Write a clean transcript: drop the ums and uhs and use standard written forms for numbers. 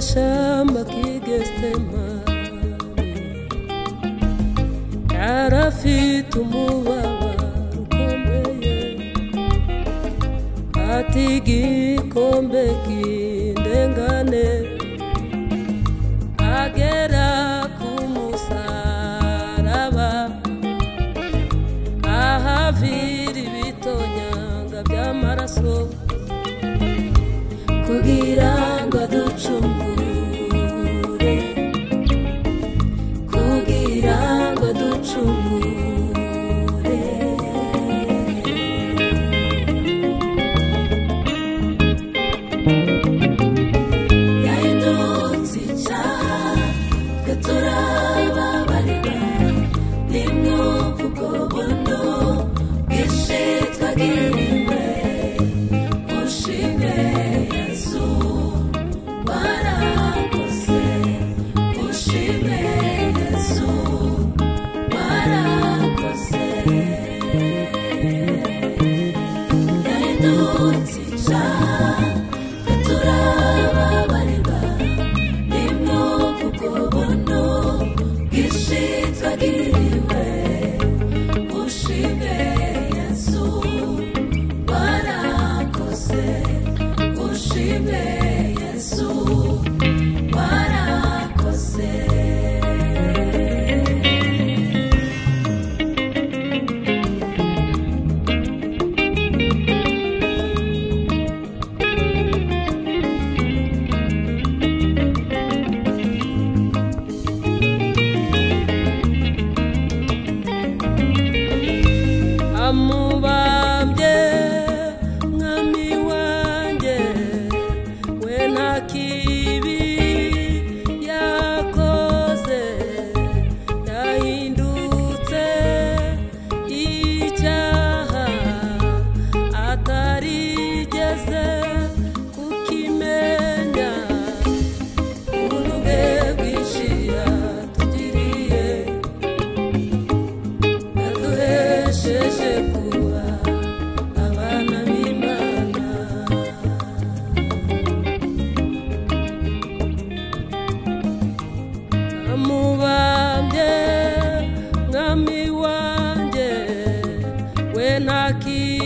Gashamba k'Igetsemane yarafite umubabaro ukomeye, ati igikombe k'indengane, agera ku musaraba ahavira ibitonyanga by'amaraso kugira ngo aducungure, kugira ngo aducungure. Yahindutse icyaha twe turababarirwa, nimwumve ubwo buntu bwinshi twagiriwe. Ushime Yesu warakoze, ushime Yesu warakoze. Yahindutse icyaha twe turababarirwa, nimwumve ubwo buntu bwinshi twagiriwe. Ushime Yesu warakoze, ushime Yesu warakoze. Amubambye mwami wanjye, we nta kibi yakoze, yahindutse icyaha atarigeze kukimenya. Ubuntu bwe bwinshi yatugiriye, yaduhesheje kuba abana b'Imana. Amubambye mwami wanjye, we nta kibi